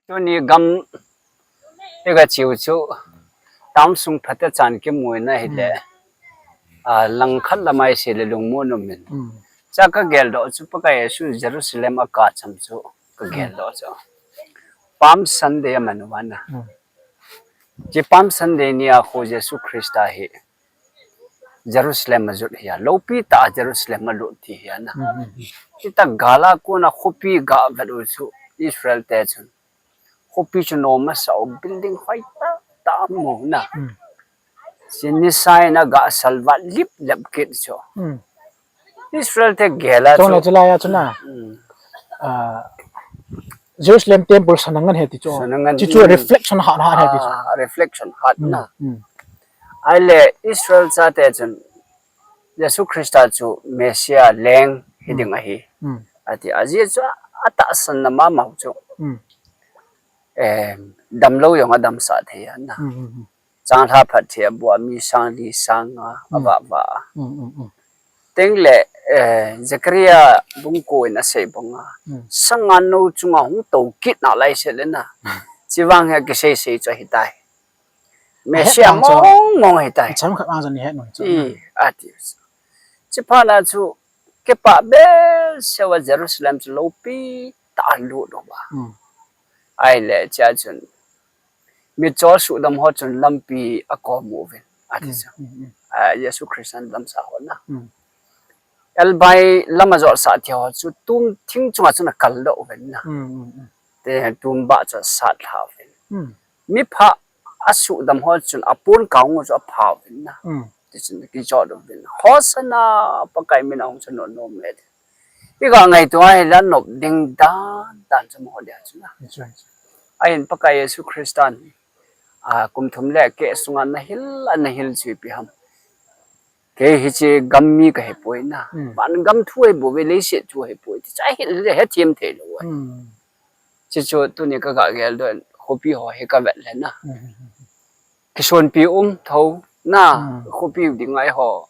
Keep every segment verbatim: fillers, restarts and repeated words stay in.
Tuni gam iga chiu chu tam sung phatechan kimu na hile. Hmm. A, langkhat lamai se le lungmon um in. Hmm. Cha ka geldoh chu Pakai Jesu Jerusalem a kacham chu ka geldoh chu. Palm Sunday a man vana. Hmm. Chi Palm Sunday ni a khu Jesu Christa hi Jerusalem a jot hi a, lopi tah a Jerusalem a lut ti hi a na. Hmm, hmm, hmm. Chutah gal a kona khopi ga vet u chu Israel te chun. Khopi chu nom masa u, building hoi tah tah mu na. Hmm. Chi ni sai na ga salvat lip lep kit chu. Hmm. Israel te gel a chu. Chule chulai a chu na. Hmm. Ah, Jerusalem temple sana ngan he ti chu. Sana ngan, chi chu hmm. Reflection hat hat he ti chu. Ah, reflection hat na. Hmm, hmm. Ahile Israel chate chun Jesu Christa chu Messiah leng hiding ahi. Hmm. Ati, ajeh chu atahsan na mama chu. Hmm. Em, damlou jong adamsah thei a na. Hmm, hmm, hmm. Changlhah phatthei abol a mi sang li sang nga, hmm, avah vah a. Hmm, hmm, hmm. Tengle, eh, Zechariah bung ko in asei banga. Hmm. Sangan nou chunga hung tou kit nalai se le na. Hmm. Chuvang hi kisei sei chu ahitai. Messiah mong mong ahitai. Chomkhat a jong het noi chu. I, ati. Chuphat na chu kipah behseh a Jerusalem chu lopi tah a lut uva. Hmm. Ahile chua chun mitcho suhdam ho chun lampi a kom uvin. Ati chu. Hmm, hmm, hmm. A, Jesu Christa damsah ho na. Hmm. Elbai lam a jotsah thei ho chu tum thing chunga chun akal doh uvin na. Hmm, hmm, hmm. Te tum bah chu asat lha uvin. Hmm. Mipha asuhdam ho chun apon kang u chu apha uvin na. Hmm. Ti chun kijot uvin. Hosanna, Pakai min a hung chu nom nom e. Iga ngaito a hile anop ding dan dan chu mo dia chu na. That's right. Ahin Pakai Jesu Christan, a, kum thum le keh sunga ana hil, ana hil chu ipi ham. Kei hiche gam mi kahi poi na. Hmm. Van gam thu ahi bou ve, leiset thu ahi poi. Ti chu ahile hethem thei lou ahi. Hmm. Chuchu tuni ka ga geldoh in, khopi ho hi ka vet le na. Hmm. Kisonpi um tho na, hmm, khopi ding ahi ho.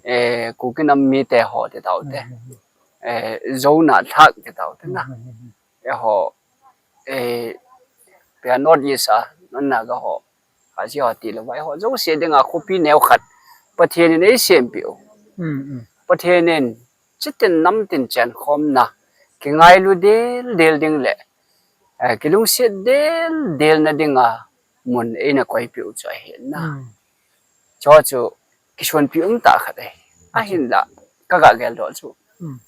Eh, Kuki nam mite ho ti tau te. Hmm. Eh, Zo na lhak ti tau te na. Hmm. Eiho, eh, pia North East a, non Naga ho, Khasi ho tilou vai ho, jouse dinga khopi neo khat Pathen in eisempeh u. Mm, mm. Pathen in chitin namtin chenkhomna, kingailu del del ding le, eh, kilungset del del na dinga mun eina koipeh u chu ahi na. Mm. Chu chu kisonpi um tah khat ahi. Ahinla, ka ga geldoh chu. Hmm.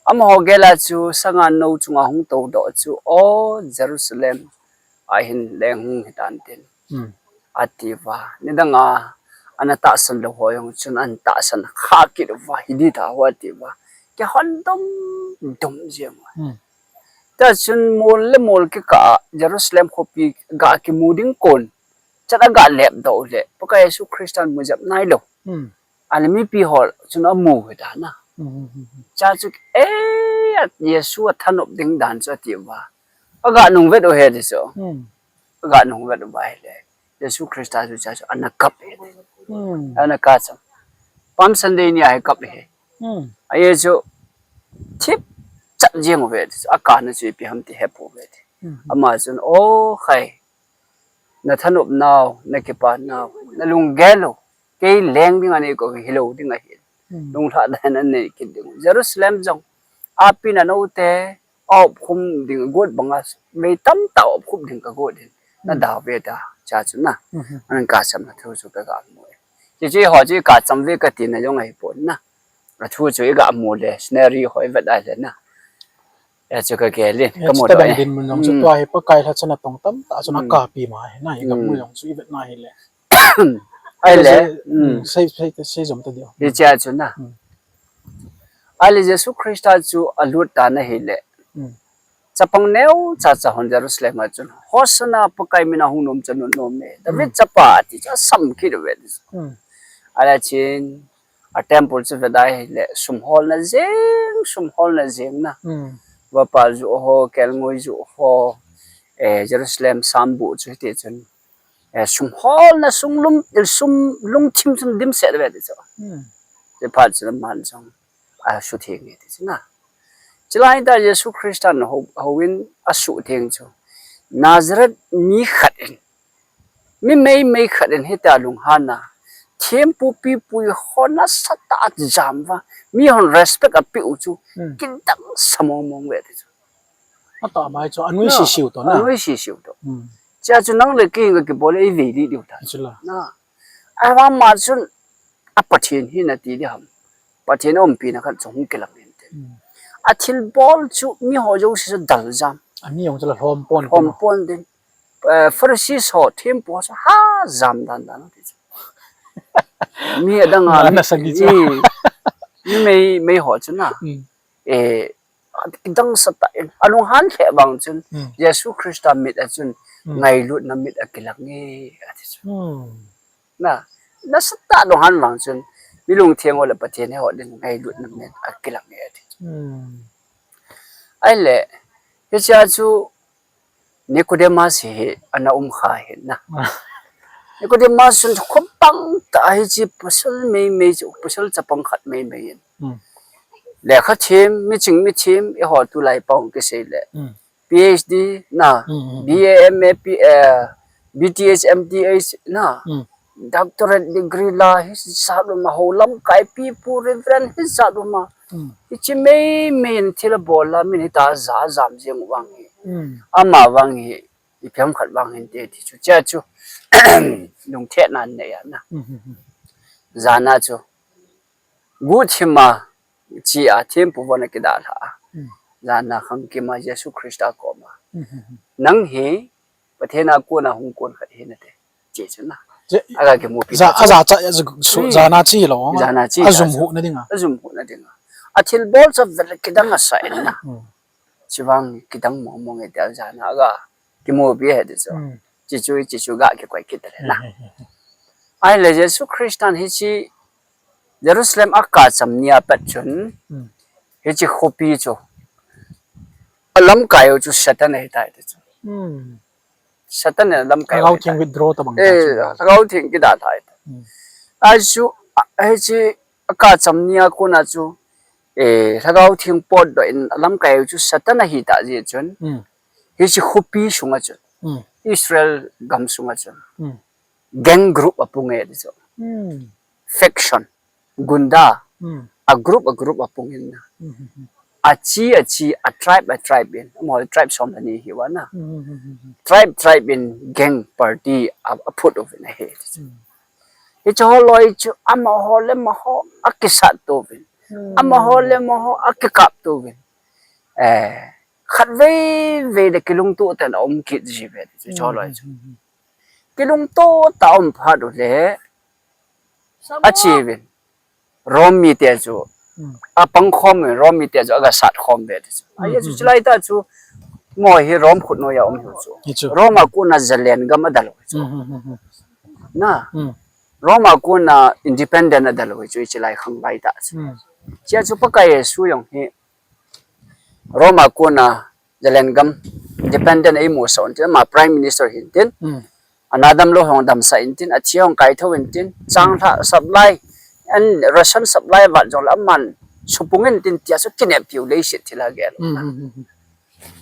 Amaho gel a chu, sanga nou chunga hung toudoh chu, O Jerusalem, ahin leng hung hitan tin. Hmm. Ati uva, nidanga, ana tahsan lou ho jong chun, ana tahsan kha kit uva, hi ding tah ho ati uva. Kihon dum dum jeng uva. Hmm. Tah chun mol le mol kikah a, Jerusalem khopi ga kimu ding kon. Chat a ga lepdoh le, Pakai Jesu Christan mu jep nailou. Hmm. Ahile mipi ho chun amu u ahi dan a. Hmm, hmm, hmm, hmm. Cha chu, eh, Jesu athanop ding dan chu ati uva. Aga nung vet u ahi ti chu. Hmm. Aga nung vet uva ahile, Jesu Christa chu cha chu ana kap ahi. Hmm. Ana kap chang. Palm Sunday ni a hi kap ahi. Hmm. Ahi chu, thip chat jeng uve ti chu. Akap na chu ipi ham ti hepouve ti. Hmm. Ama chun, O khai, na thanop nau, na kipa nau, na lunggel u, kei leng ding a nei kou hilou ding ahi. Hmm. Lunglhahna nei kit ding. Jerusalem jong, api na nou te, aopkhum ding got banga, vei tamtah aopkhum ding ka got in. Na, hmm, dau ve ta, cha chu na. Hmm. Ana kap cham na thu chu ka ga mu e. Chi chi ho chu kap cham ve kati na jong ahi pon na. A thu chu i ga mu le, scenery ho i vet a le na. Eh, chu ka gel in, eh, ka mu chu ta ding e. Dinmun jong chu, hmm, tua hi Pakai lhacha natong tamtah chun, hmm, akap pi ma hi na, i ga mu, hmm, jong chu i vet na hile. Ahile, hmm, hmm, sei, sei, sei jom ta diu. Hiche a chu na. Hmm. Ahile Jesu Christa chu alut tan ahile. Hmm. Chapang neocha cha hon Jerusalem a chun, Hosanna, Pakai min a hung nom chu anop nom e. David, hmm, chapa ti chu asam kit uve ti chu. Hmm. Ahile chun, a temple chu ve dai hile, sum holna jeng, sum holna jeng na. Hmm. Vapa ju ho, kelngoi ju ho, eh, Jerusalem sambu chu hiti chun. Eh, sum holna, sum lum, sum lungthim chun dimset uve ti chu. Hmm. Chuphat chun aman jong asutheng e ti chu na. Chulai tah Jesu Christan hou, houin asutheng chu. Nazareth mi khat in, mi meimei khat in hitia lunghan a, thempu pipu ho nasatah a jam uva, mi hon respect apeh u chu, Hmm. kidang sa mong mong ve ti chu. Atah mai chu, anui Na, sisiu to na. anui sisiu to. Hmm. Chia chu nang le kei ka kibol le i ve di diu ta. Chula. Na. Ahivang ma chun a Pathen hi nati di ham. Pathen umpina khat chu hung kilang in te. Hmm. A thilbol chu mi ho jouse chu dal jam. Ami jong chu la lhom pon Lhom tin. pon tin. Eh, Pharisee ho, thempu ho chu ha jam dan dan ti chu. Mi adang a, Na, mi, na sagi chu. i, mi meimei ho chu na. Hmm. Eh, dang sa tah in. Alunghan lheh vang chun, Hmm. Jesu Christa mit a chun, Hmm. ngailutna mit akilang e, ati chu. Hmm. Na, nasatah a lunghan vang chun, mi lungtheng ho le Pathen he ho din ngailutna mit akilang e, ati chu. Hmm. Ahile, hichea chu Nicodemus hi, hi ana um kha hi na. Ah. Nicodemus chun khopang tah a hiche pasal meimei chu, pasal chapang khat meimei in. Hmm. Lekha them, miching mithem, eiho tulai pau kisei le. Hmm. P H D na, Hmm, hmm, hmm. B A, M A, P, eh, B T H, M T H na, Hmm. doctorate degree la, hijat um a ho lamkai pipu, reverend hijat um a. Hmm. Hiche meimei in thil abol a, min hita ja jam jeng u vang hi. Hmm. Ama vang hi, ipi ham khat vang hinte ti chu. Chia chu, lungthetna nei a na. Hmm, hmm, hmm. Jana chu. Guhthim a, chia thempu von akidalha a. Hmm. Jana khangkim a Jesu Christa koma. Hmm, hmm, hmm. Nang hi, Pathen a kona hung kon khat hi nate. Chi chu na. Che, Aga kimupi ja, chu. Aja cha, aja su, Hmm. jana chi lo. Jana chi Ajum ja chu. huhna dinga. Ajum huhna dinga. A thilbol chu vel kidang asa in na. Hmm. Chuvang kidang mong mong e tia jana aga kimupi e ti chu. Hmm. Chi chu, chi chu ga kikoi kit le na. Hmm, hmm, hmm, hmm. Ahile Jesu Christan hiche Jerusalem akacham nia pat chun, Hmm. hiche khopi chu alamkai u chu Satan ahitai ti chu. Hmm. Satan in alamkai u Lhagao ahitai. Theng withdraw tabang Eh, ta chu. Lhagao Theng kidalha ahitai. Hmm. Achu, a, hiche akacham nia kona chu, eh, Lhagao Theng potdoh in alamkai u chu Satan ahita jeh chun, Hmm. hiche khopi sunga chun, Hmm. Israel gam sunga chun, Hmm. gang group apung e ti chu. Hmm. Faction, gunda, Hmm. a group, a group apung in na. Hmm, hmm, hmm. Achi, achi, a tribe, a tribe in. Amaho tribe som le ni hi uva na. Hmm, hmm, hmm, hmm. Tribe, tribe in gang party a, aphut uvin ahi. Hmm. Hiche ho loi chu amaho le amaho akisat uvin. Hmm. Amaho le amaho akikap uvin. Eh, khatvei vei le kilungto tah in aum kit ji uve ti chu, Hmm, chulai hmm, chu. hmm, hmm. Kilungto tah a um phat u le, achi uvin. Rome mite chu, Hmm. apang khom uvin, Rome mite chu aga sat khom uve ti chu. Hmm, Ahi chu hmm, chulai tah chu, amaho hi Rome khut noiya um hi u chu. Hi chu. Rome a kona Zalen gam adal u hi chu. Hmm, hmm, hmm, hmm. Na, Hmm. Rome a kona independent adal u hi chu, hiche lai khangvai tah chu. Hmm. Chia chu Pakai Jesu jong hi, Rome a kona Zalen gam independent eimusah un tin, ama Prime Minister hin tin, Hmm. ana damlou hung damsah in tin, athi hung kaithou in tin, changlhah supply, and ration supply vat jong le aman supung in tin, tia chu kineppiu leiset thil agel. Hmm, hmm, hmm, hmm.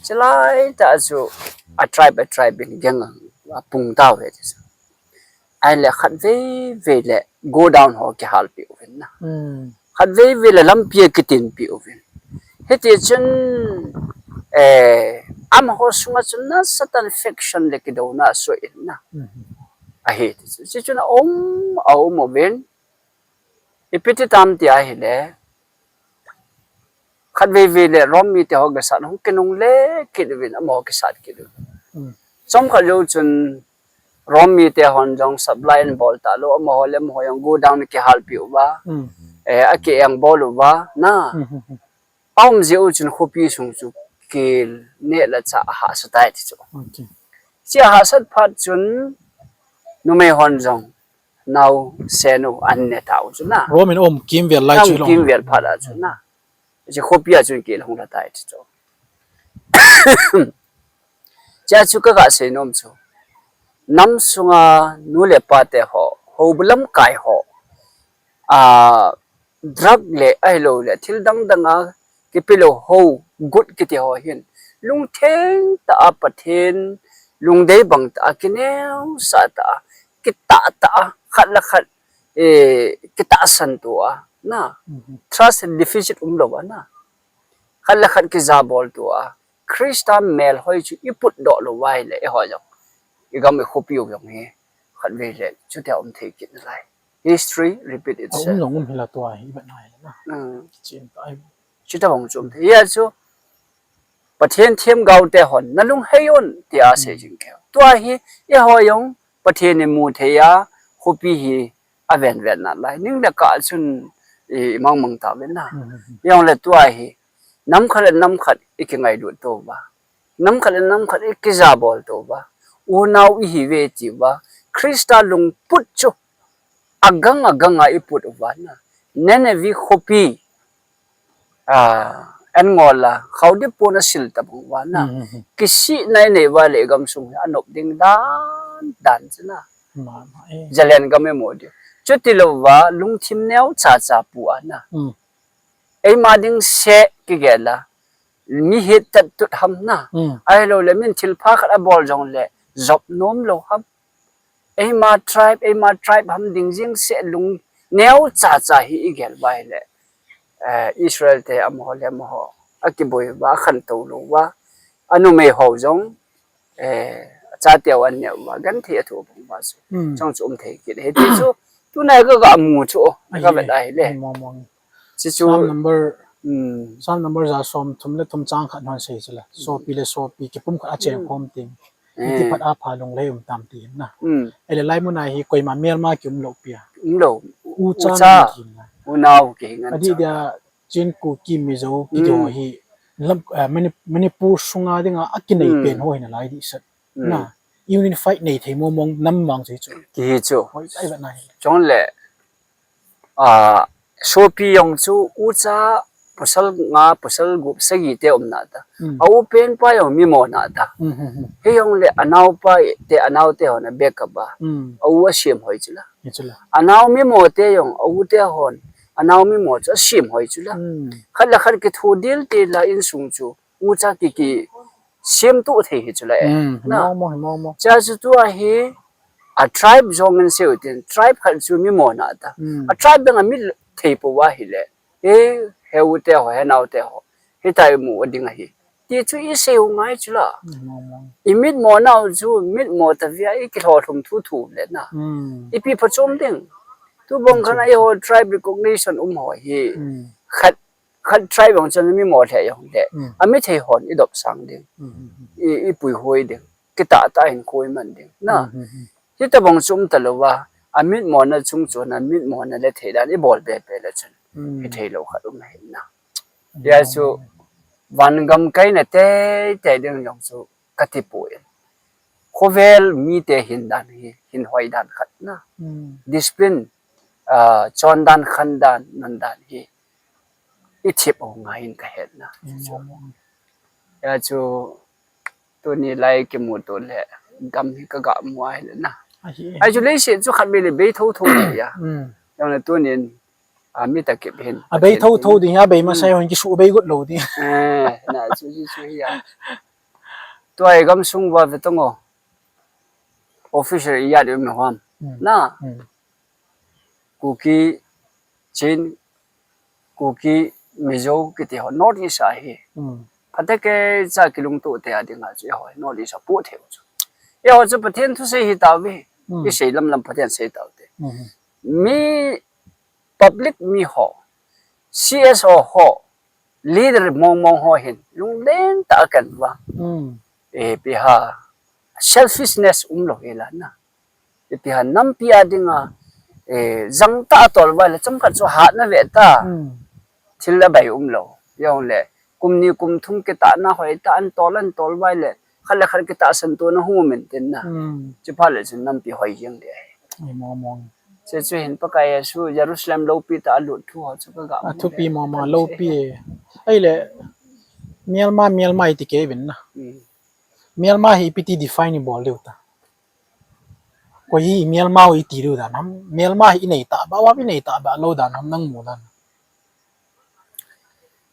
Chulai tah chu a tribe, a tribe in gang a, apung tauve ti chu. Ahile khatvei vei le godown ho kihalpeh uvin na. Hmm. Khatvei vei le lampi akitinpeh uvin. Hiti chun, eh, amaho sunga chun nasatah in faction le kidouna asoh in na. Hmm. Ahi ti chu. Hichun aum, aum uvin. Ipi ti tam tia ahile, khatvei vei le Rome mite ho gasat hung kinungle kit uvin, amaho kisat kit uvin. Hmm. Chomkhat jou chun Rome mite hon jong supply in bol talou, amaho le amaho jong godown kihalpeh uva, Hmm. eh, aki-engbol uva, na. Hmm, hmm, hmm. Aum jeh u chun khopi sung chu kel neh le chah ahahsa tai ti chu. Okay. Hiche ahahsat phat chun numei hon jong naosen u an ne tau chu na. Rome in aum kimvel lai chu aum kimvel phat a chu na. Hiche khopi a chun kel hung lha tai ti chu. Hichea chu kaga seinom chu, nam sunga nu le pa te ho, houbu lamkai ho, a, drug le ahilou le thil dang dang a kipelou ho, gut kiti ho hin lungtheng tah a Pathen lungdei bang tah a, kineosah tah a, kitah tah a, khat le khat, eh, kitahsan tua, na. Mhm. Trust deficit umlou a, na. Khat le khat kijabol tua, Christa melhoi chu iputdoh lou uva ahile, eiho jong, igam ikhopi u jong hi, khatvei le, chutia um thei kit nalai. History repeat itself. A um jong um hila tua hi, ivet na hile na. Hmm. Kichen ta ai. Chutabang chu um thei. Hia chu, Pathen themgao te hon, nalung hei un, tia asei jing keu. Tua hi, eiho jong, Pathen imu thei a, khopi hi, aven ven nalai. Ning le kah chun, i, imang mang tauvin na. Hmm. Jongle tua hi, nam khat le nam khat, ikingailut touva. Nam khat le nam khat ikijabol touva. Unau ihiuve tiuva. Christa lungput chu agang agang a iput uva na. Nineveh khopi, ah, an ngol a, khaodip pon asil tabang uva na. Hmm, hmm, hmm. Kisihna inei uva le igamsung hi anop ding dan dan chu na. Ma, ma, eh. Jalen gam imu diu. Chuti louva lungthim neocha cha pu a na. Hmm. Eima ding seh kigel a, mi hetchet tut ham na. Hmm. Ahilou le min thilpha khat abol jongle, jop nom lou ham. Eima tribe, eima tribe ham ding jing seh lung neocha cha hi igel uva ahile. Eh, Israel te amaho le amaho. Akiboi uva, akhantou lou uva. Anumei ho jong, eh, achate u an neh uva, genthei a thu abang uva chu. Hmm. Chang chu um thei kit. Hiti chu, tunai ka, ka mu chu, ka vet ahile. Ai, mo, mo. Chi chu Psalm number, hmm, Psalm number ja som thum le thum chang khat hon sei chu la. Hmm. Sopi le sopi, kipum khat a cheng khom ting. Hmm. Iti phat a pha lunglhai um tam ti na. Hmm. Ele lai mun a hi koima melma ki um lou pi a. Um lou. Ucha, ucha. Nang ki na. Unau ki ngan. Adi cha dia, Chin, Kuki, Mizo, kiti ho hi lam, eh, Mani-, Manipur sunga dinga akinei pen ho hi nalai di sat. Hmm. Na, unified nei thei mong mong nam mang chu hi chu. Ki hi chu. Hoi, ai vet na hi. Chong le, ah, sopi jong chu ucha pasal nga, pasal gup, sagi te um na ta. Hmm. A u pen pa jong mi mo na ta. Hmm, hmm, hmm. Hijong le anao pa te, anao te hon a backup a. Hmm. A u asem hoi chu la. Hi chu la. Anao mi mo te jong, a u te hon, anao mi mo chu asem hoi chu la. Hmm. Khat le khat kitho dil te la insung chu, ucha ki, ki sem tu thei hi chu la e. Hmm, na. Mo, mo, mo, mo. Cha chu tua hi, a tribe jong in seu tin, tribe khat chu mi mo na ta. Hmm. A tribe dang a mi thei po uva ahile. E, he u te ho, he nao te ho. Hitia imu ding ahi. Ti chu isei u ngai chu la. Hmm, mo, mo. I mitmo nau chu, mitmo ta via i kilhohlum thu thu le na. Hmm. Ipi phachom ding. Tubang khan a eiho tribe recognition um ho hi. Hmm. Khat, khat tribe jong chun mi mo lheh jong le. Hmm. A mi thei hon i dopsang ding. Hmm, hmm, hmm. I, i puihoi ding. Kitah tah in koi man ding. Na. Hmm, hmm, hmm. Hitabang chu um talou va. A mitmo na chung chun a mitmo na le thei dan i bol be be le chun. Hmm. Hi thei lou khat um ahi na. Hmm. Hia chu van gam kai na tei tei ding jong chu ka ti poi. Khovel mite hin dan hi, hin hoi dan khat na. Hmm. Discipline, ah, chon dan, khan dan, nan dan hi i thip u ngai in ka het na. Hmm. Hia chu tuni lai kimuto le gam hi ka ga mu ahi le na. Ahi. Ai chu leiset chu khat vei le bei tho tho le ya. Hmm. Jong le tunin, ah, mi ta kip hin. A bei tho tho ding, a bei masa hon kisu bei got lou ding. Eh, na chu, chu, chu hi ya. Tua i gamsung va ve tong o. Officer i ya de mi hom. Hmm. Na. Hmm. Kuki, Chin, Kuki, Mizo kiti ho North East a hi. Hmm. Phatecha kilungto te a dinga chu eiho North East a pu thei u chu. Eiho chu Pathen thusei hi tauve. Hmm. I sei lam lam Pathen sei tau te. Hmm. Mi public mi ho, C S O ho, leader mong mong ho hin, lunglen tah a kan va. Hmm. Eh, ipi ham, selfishness um lou hi la na. Ipi ham, nampi a dinga, eh, jang tah a tol vai le, chomkhat chu hatna ve ta. Hmm. Thil a bai um lou. Jong le, kum ni kum thum kitahna hoi tah a an tol, an tol vai le, khat le khat kitahsan tona hung um in tin na. Hmm. Chuphat le chun nampi hoi jeng ding ahi. Ai, mong mong. Che chu hin Pakai Jesu Jerusalem loupi tah a lut thu ho chu ka ga mu le. A thupi mong mong, loupi. Ahile, melma, melma i ti kei vin na. Hmm. Melma hi ipi ti define i bol diu ta. Koi hi melma u i ti diu dan ham. Melma hi i nei tah ba, va i nei tah ba lou dan ham nang mu dan.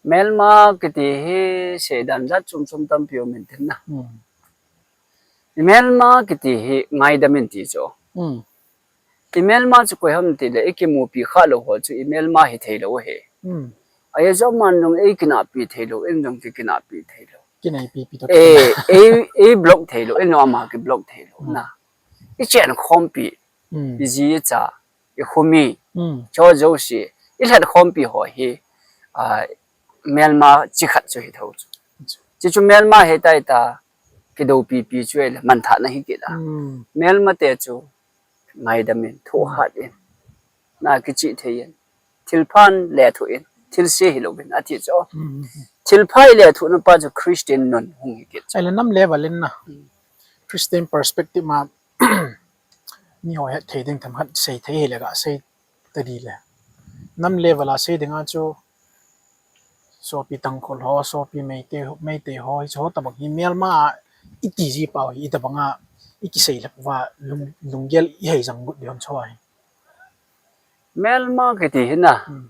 Melma kiti hi sei dan jat chom chom tampi um in tin na. Hmm. Imelma kiti hi ngaidam in ti chu. Hmm. Imelma chu koi ham ti le, ikimupi kha lou ho chu imelma hi thei lou hi. Hmm. Ahi chu aman jong eikinahpi thei lou, in jong kikinahpi thei lou. Kinaipi pi to. Eh, ei, ei block thei lou, in jong ama ki block thei lou. Hmm. Na. Ichen khompi. Hmm. Iji icha, ikhumi. Hmm. Cho jouse, ilhen khompi ho hi, ah, melma chi khat chu hi tho chu. Chu. Chi chu melma hi tai ta, kidoupi pi chu le manthahna hi kila. Hmm. Melma te chu ngaidam in, thohhat in, na kichih thei in, thilpha in lethuh in, thilse hilou in, ati chu. Hmm. Thilpha ilethuhna pa chu Christian nun hung hi kit chu. Ahile nam level in na. Hmm. Christian perspective ma, mi ho het thei ding themkhat sei thei hile ga sei ta di le. Nam level a sei dinga chu, sopi Tangkhul ho, sopi Meitei ho, Meitei ho, hiche ho tabang hi melma a iti ji pau hi, itabang a ikisei lhep uva lung, lunggel ihei jang got ding ham chu ahi. Melma kiti hi na. Hmm.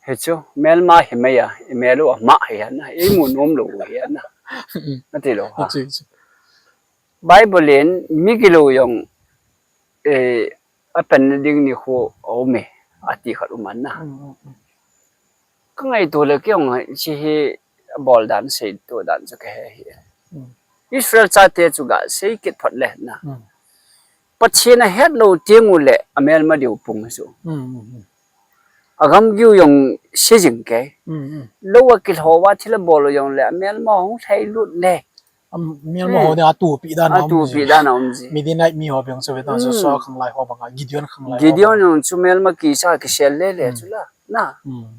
Hichu, melma hi mei a, imel u ama hi na, imu nom lou hi na. Hmm. Nati lou ha. Hichu, hichu. Bible in mi gilou jong, eh, apen ding nikho aume, ati khat um an na. Hmm, hmm, hmm. Ka ngaito le kei jong hiche hi abol dan, seito dan chu kahe hi. Hmm. Israel chate chu ga sei kit phot le na. Hmm. Pathen ahet lou teng u le amelma diu pung chu. Hmm, hmm, hmm. Agam giu jong se jing kei. Hmm, hmm. Lou a kilhou va thil abol u jong le amelma hung lhai lut le. Am, melma ho dinga tupi dan a um ji. Tupi dan a um ji. Midianite mi ho bang chu ve ta, Joshua khanglai ho banga, Gideon khanglai ho banga. Gideon jong chu melma kisa kisel le le chu la. Na. Hmm.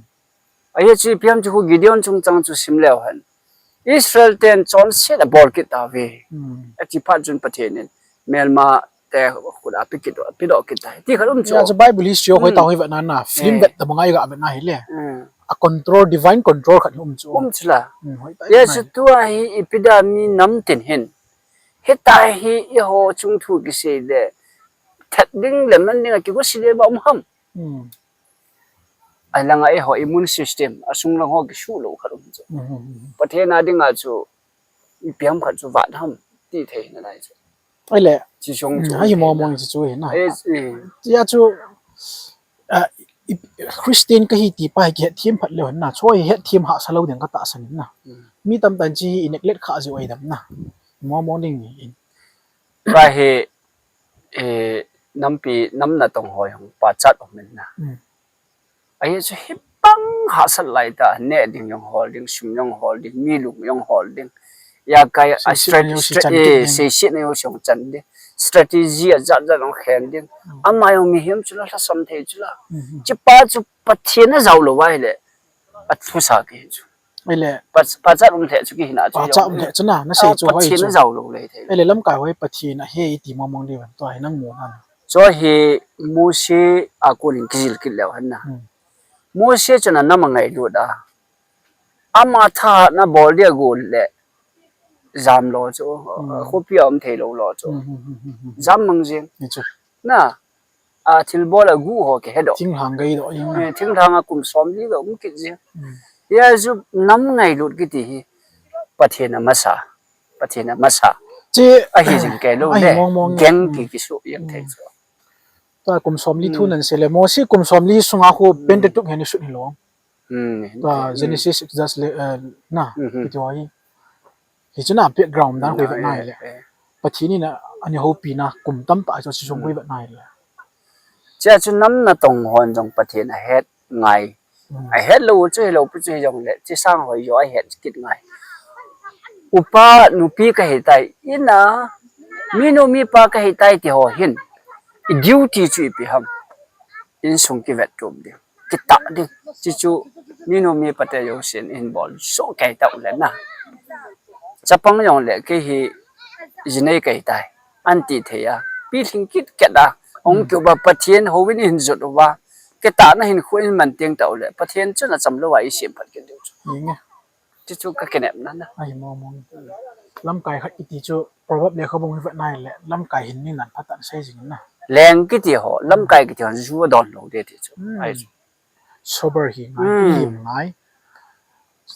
Ahi chu ipi ham ti khu Gideon chungchang chu sim leu hen. Israel ten chonset abol kit tauve. Hmm. Ati phat chun Pathen in melma te khut a pe kit, pe doh kit tai. Ti khat um chu. Ya, chu Bible history ho koi ta hoi vet na na. Film vet tabang a iga vet na hile. Hmm. A control, divine control khat um chu. Um chu la. Hmm, hoi ta. Ya, chu tua hi ipi dia mi nam tin hin. Hitia hi eiho chung thu kisei le. That ding le man ding a kigo si le ba um ham. Hmm. Alang a eiho immune system, asung lang ho kisuh lou khat um chu. Hmm, hmm, hmm. Pathen a dinga chu, ipi ham khat chu vat ham, ti thei na lai chu. Ahile, chi jong chu, ahi mo mo chu chu hi na. Eh, eh. Tia chu, ah, i, Christian kahi ti pa hi kihet them phat leu na, chu hi het them hahsa lou ding katahsan in na. Hmm. Mi tamtah in chi hi i neglect kha jiu ahi dam na. Mo mo ding in. Ka hi, eh, nampi, nam natong ho jong pachat um in na. Hmm. Ahi chu hibang hahsat lai ta, neh ding jong hol ding, sum jong hol ding, mi lung jong hol ding. Ya kai a strategy, seisetna jong chan ding. Strategy ajat jat jong khen ding. Hmm. Ama jong mihem chu la lhasam thei chu la. Hmm. Chi pa chu Pathen ajao lou va hile. Athusa kei chu. Ahile. Pa, pachat um lheh chu kihi na chu. Pachat um lheh chu na, na sei chu hoi chu. Pathen ajao lou le thei. Ahile lamkai hoi Pathen ahe iti mong mong ding vem tua hi nang mu na. Chu hi Mose a kon in kijil kit leu hen na. Hmm. Mose chun anam angailut a. Ama thahatna bol dia gol le. Jam lou chu. Hmm. Khopi a um thei lou lou chu. Hmm, hmm, hmm, hmm, hmm. Jam mang jing. Ni chu. Na. A thilbol a gu ho kihe doh. Thinglhang gei doh jeng. Eh, thinglhang a kum somli doh um kit jeng. Hmm. Hia chu nam ngailut kiti hi Pathen amasa. Pathen amasa. Chi ahi jing kei lou le. Ahi mong mong. Geng ki kisu jeng thei chu. Tua kum somli thu nan sei le. Mose kum somli sunga khu Pentateuch hi ni sut hi lou. Hmm. Tua Genesis, Exodus le, eh, na. Hmm. Kiti ho hi. Hichu na background dan khu i vet na hile. Eh, eh. Pathen in a, ani houpi na kum tamtah chu chi jong khu i vet na hile. Chia chu nam natong hon jong Pathen ahet ngai. Hmm. Ahet lou chu hilou pi chu hi jong le, chi sang hoi jo ahet kit ngai. Upa nupi kahi tai, in a, minu mipa kahi tai ti ho hin. I duty chu ipi ham. Insung kivet tum ding. Kitah ding. Chi chu minu mipa te jousen ihin bol soh kei tau le na. Chapang jong le kei hi jinei kei tai. An ti thei a. Pilhing kit kit a. Hung keu va Pathen houin ihin jot uva. Kitahna hinkho ihin man teng tau le. Pathen chun acham lou a isem phat kit diu chu. Inge. Chu chu ka kinepna na. Ahi mo mo. Lamkai khat kiti chu proverb lekhabung hi vet na hile, lamkai hin ni nan phat a sei jing na. Leng kiti ho, lamkai kiti ho, ju don lou de ti chu. Hmm. Ahi chu. Sober hi ngai, hmm, lim ngai.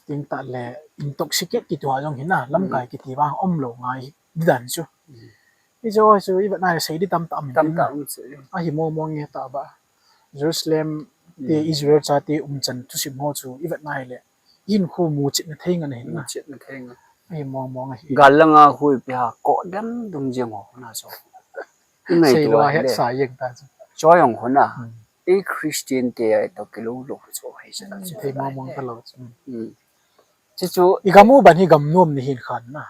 Ting ta le intoxicate kiti ho jong hi na, lamkai kiti vang um lou ngai. Di dan chu. Hichu chu i vet nai le sei di tamtah um in. Tamtah um chu. Ahi mong mong nge tah ba. Jerusalem te Israel chate umchan thusim ho chu i vet nai le, i hinkho muchetna thei ngen ahi na. Muchetna thei ngen. Ahi mong mong ahi. Gal langa hui pi ha ko dem dum jeng ho na chu. Sei lo a hetsa jeng ta chu. Choi jong ho na. I Christian te a to kilo lo chu hei sa chu. Thei mong mong ta lo chu. Chuchu i gam u ban hi gam nom ni hin khan na.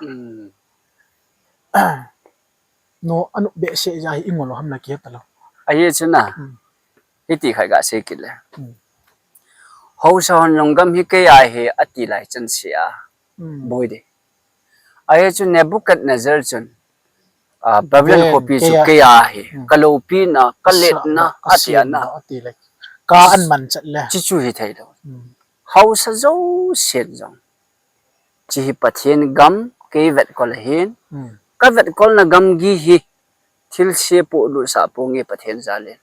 No, anu behseh ja hi i ngol u ham na kihet ta lo. Ahi chu na. Hiti khat ga sei kit le. Haosa hon jong gam hi kei a hi ati lai chan se a. Boi de. Ahi chu Nebuchadnezzar chun, a, Babylon khopi chu kei a hi. Ka loupina, ka letna, ati a na. Ka an man chat le. Chuchu hi thei lo. Haosa jousen jong. Chi hi Pathen gam kei vetkol ahin. Ka vetkolna gamgi hi thilse polut sah ponge Pathen jal in.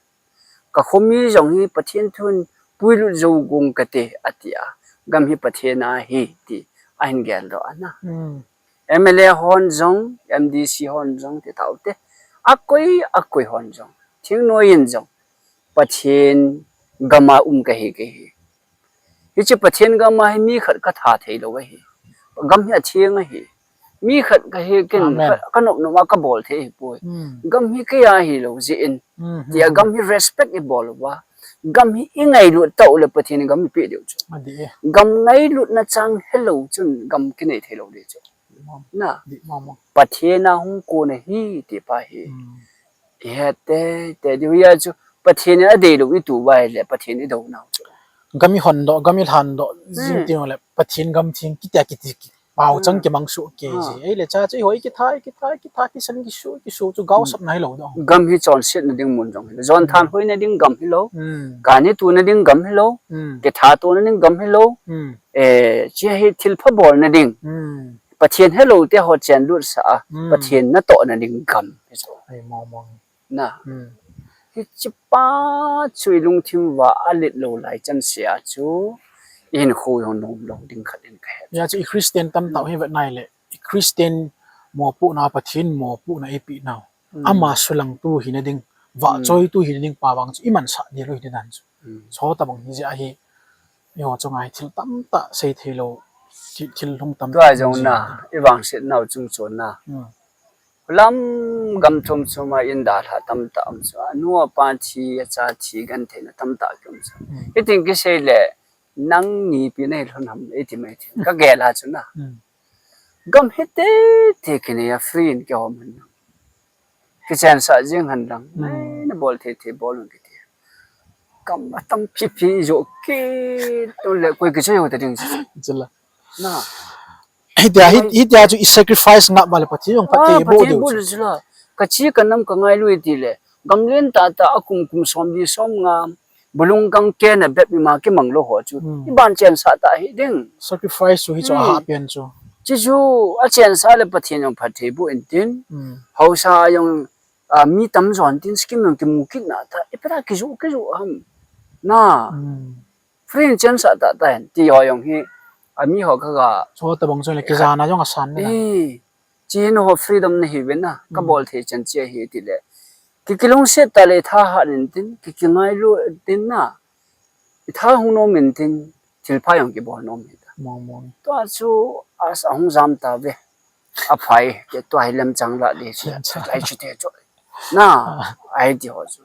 Ka khomi jong hi Pathen thun puilut jou gong kate ati a. Gam hi Pathen a hi ti ahin gel doh ana. M L A hon jong, M D C hon jong ti tau te. Akoi, akoi hon jong. Thingnoi in jong. Pathen gam a um kahi, kahi. Hiche Pathen gam a hi mi khat ka tha thei lo ahi. Gam hi atheng ahi. Mi khat ka hi ken ka, ka nop nop a ka bol thei hi poi. Gam hi kei a hi lo jeh in. Tia gam hi respect i bol uva. Gam hi i ngailut tau le Pathen in gam hi pe diu chu. Gam ngailutna chang helou chun gam kinei thei lo ding chu. Na. Pathen a hung kon ahi ti pa hi. He te, te diu ya chu. Pathen in adei lou i tu uva ahile, Pathen i do nau chu. Gam i hon doh, gam i lhan doh, jing ti le, Pathen gam theng, kitia kiti, ki, pao chang kimang suh kei ji. Ei le cha chu i hoi kitha, kitha, kitha, kisan kisu, kisu chu gaosapna hi lou doh. Gam hi chonsetna ding mun jong hi lou. Jon than hoina ding gam hi lou. Kani tuna ding gam hi lou. Kitha tuna ding gam hi lou. Eh, chi hi thil pha bolna ding. Pathen helou te ho chen lut sa a. Pathen natohna ding gam hi chu. Ai, mo, mo. Na. Hiche pa chu i lungthim uva alet lou lai chan se a chu, i hinkho jong nom lou ding khat in ka he. Ya chu i Christian tamtah hi vet nai le, i Christian mopohna, Pathen mopohna eipeh nau. Ama sulang tu hina ding, vahchoi tu hina ding pa vang chu i mansah ding lou hi dan chu. Chuti bang hi jeh a hi, eiho chunga hi thil tamtah sei thei lou, thil, thil lhung tamtah. Tua jong na, i vangset nau chung chon na. Lam gam thum thum a in dalha tamtah um chu. Anu apa thi, acha thi, gentheina tamtah ki um chu. Hitin kisei le, nang nipi nahi lhon ham, iti mai thi. Ka gel a chu na. Gam hi tete kinei a free in kihom hen lang. Kichensah jing hen lang. Nei, na bol thei thei bol un kiti. Gam atam pipi jo kit un le koi kichai ho ta ding chu. Chula. Na. Hitia, hi, hitia chu i sacrifice ngah uva le Pathen jong phatthei i boh diu chu. Ka chi ka nam ka ngailu i ti le. Gam len tah tah a kum kum som li som nga. Bulung kang kena bep ima kimang lou ho chu. I ban chensah tah hi ding. Sacrifice chu hichu a hahpen chu. Chuchu a chensah le Pathen jong phatthei boh in tin. Haosa jong, a, mi tamjo in tin scheme jong kimu kit na tah. Ipi ta kiju, kiju ham. Na. Free in chensah tah tah in. Ti ho jong hi. A mi ho ka ga. Chuti bang chu le kijana jong asan le. Chi hi nangho freedom nahi uve na, ka bol thei chan chu ahi ti le. Ki, kilungset tah le tha hat in tin, ki, kingailu in tin na. I tha hung nom in tin, thilpha jong kibol nom in ta. Mo, mo. Tua chu, as a hung jam ta ve. Aphai, ke tua hi lemchang la de chu. Lemchang. Ai chu te chu. Na, ai ti ho chu.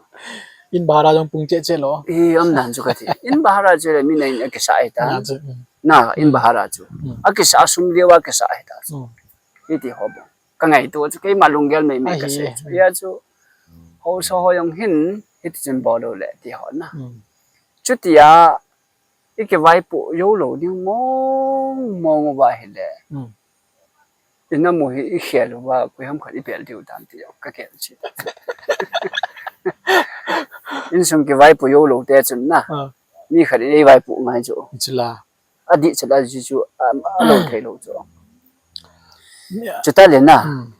In bhara jong pung che che lou. I, um dan chu ka ti. In bhara chu le mi na in a kisa ai ta. Na chu, mm. Na, in bhara chu. Mm. A kisa sum leu a kisa ai ta chu. Mm. Hiti ho bou. Ka ngaito chu keima lunggel mei mei ka sei chu. Ahi. Hia chu. Haosa ho jong hin, hiti chun bol lou le ti ho na. Mm. Chutia, i kivaipoh jou lou ding mong mong uva ahile. Mm. I na mu hi i khel uva, koi ham khat i pel diu tam ti jong ka gel chu. Insung kivaipoh jou lou te chun na. Ah. Mi khat in ei vaipoh ngai chu. Chula. Adih chat a chu chu, um, alou thei lou chu. Yeah. Chuta le na. Hmm.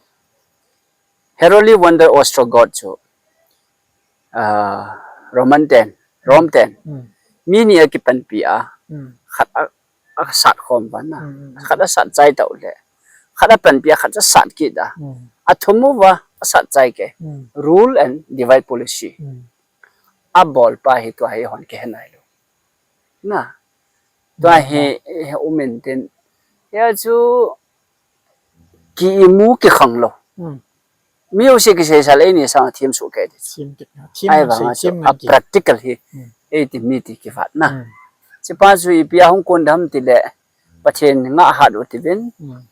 Heruli Wonder Ostrogoth chu, ah, Roman ten, Rome ten. Hmm. Mi ni akipanpi a, hmm, khat a, asat khom uva na. Hmm, hmm, hmm. Khat asat chai tau le. Khat apanpi a khat chu asat kit a. Hmm. Athum uva asat chai kei. Hmm. Rule and divide policy. Hmm. Abolpa hi tua hi hon kihe nailou. Na. Tua hi, hi um intin. Hia chu ki imu kikhang lou. Hmm. Mi u si kisei sal eini sang thim su kei ti. Thim kei. Thim Ai ngai vang sei, a chu thim a ngai kei. Practical hi. Hmm. Eiti mi ti kivat na. Hmm. Chipa chu ipi a hung kon dam ti le. Pathen ngah hat u tivin. Hmm.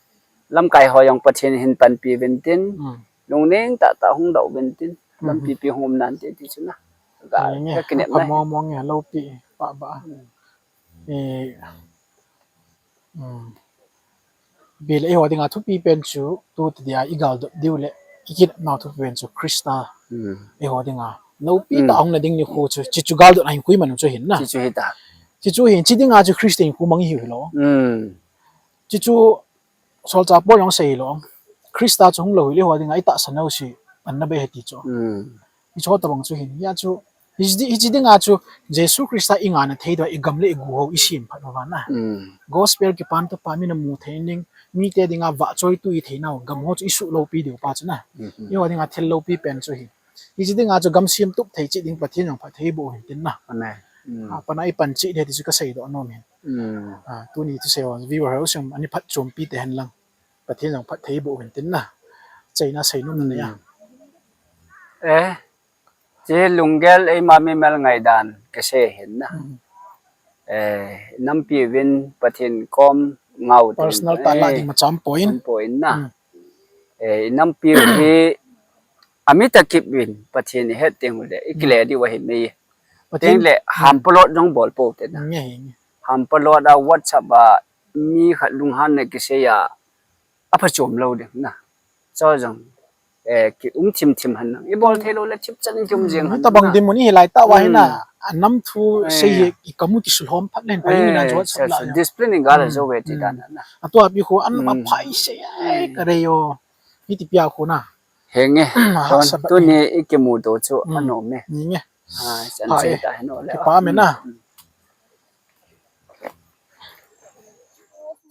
Lamkai ho jong Pathen hin panpi uvin tin. Hmm. Lungning tahtah hung doh uvin tin. Hmm. Lampi pi hung um nan ti ti chu na. Ka, Nge, ka kinep apha na. Mong mong nge, loupi, pa ba. Hmm. Eh, hmm. Bile eiho dinga thupi pen chu, tu ti dia i galdot diu le, i kinepnau thupi pen chu Krista. Hmm. Eiho dinga. Loupi Hmm. tah hung na ding nikho chu, chi chu galdot a hin koiman chu hin na. Chi chu hi ta. Chi chu hin, chi dinga chu Christian khu mang i hiu hilou. Hmm. Chi chu Solchah Paul jong asei lou. Krista chu hung lou hile eiho dinga i tahsan nau si, anna bei he ti chu. Hmm. Hiche ho tabang chu hin, hia chu, hiche di-, hiche dinga chu, Jesu Krista i ngahna thei diu, i gam le i gu ho i sem phat uva na. Hmm. Gospel kipan tah pa min amu thei ning, mite dinga vahchoitu i thei nau, gam ho chu i suh loupi diu pa chu na. Hmm. Eiho dinga thil loupi pen chu hin. Hiche dinga chu gam sem tup thei cheh ding Pathen jong phatthei boh u hin tin na. Amen. Hmm. A, pana i pan cheh ding ti chu ka seidoh nom hin. Hmm. A, tuni thusei ho, viewer ho jong, ani phatchompi te hen lang. Pathen jong phatthei boh u hin tin na. Cheina seinom na nei a. Hmm. Eh, chi lunggel eima mimal ngaidan kisei hin na. Hmm. Eh, nampi uvin Pathen kom ngau tin. Personal tah la eh, ding ma cham poi. Cham poi na. Hmm. Eh, nampi u hi amit a kip uvin Pathen i het teng ule, i kile Hmm. diu ahi mei. Pathen Teng le Hmm. hampalot jong bol pou te na. Nge, nge. Hampalot a WhatsApp a mi khat lunghan na kisei a, aphachom lou ding na. Chu jong, eh, ki um thim thim hen lang. I bol thei lou le thip chan i um jeng Hmm, hen tabang na. Dinmun i hilai tah uva hi na. Hmm. A nam thu Eh. sei hi i kamu kisulhom phat len pai na Eh, WhatsApp so, la so, jong. Discipline i gal Hmm, jo ve ti hmm. Dan na. A tua pi khu an Hmm. aphai sei ai Hmm. ka rei o. Hiti pia khu na. Henge, Ha, ton, sa ba tuni i kimuto chu Hmm. anom e. Nge. Ah, chan Ha, sei eh. Ta hen o le. Kipa me na. Hmm.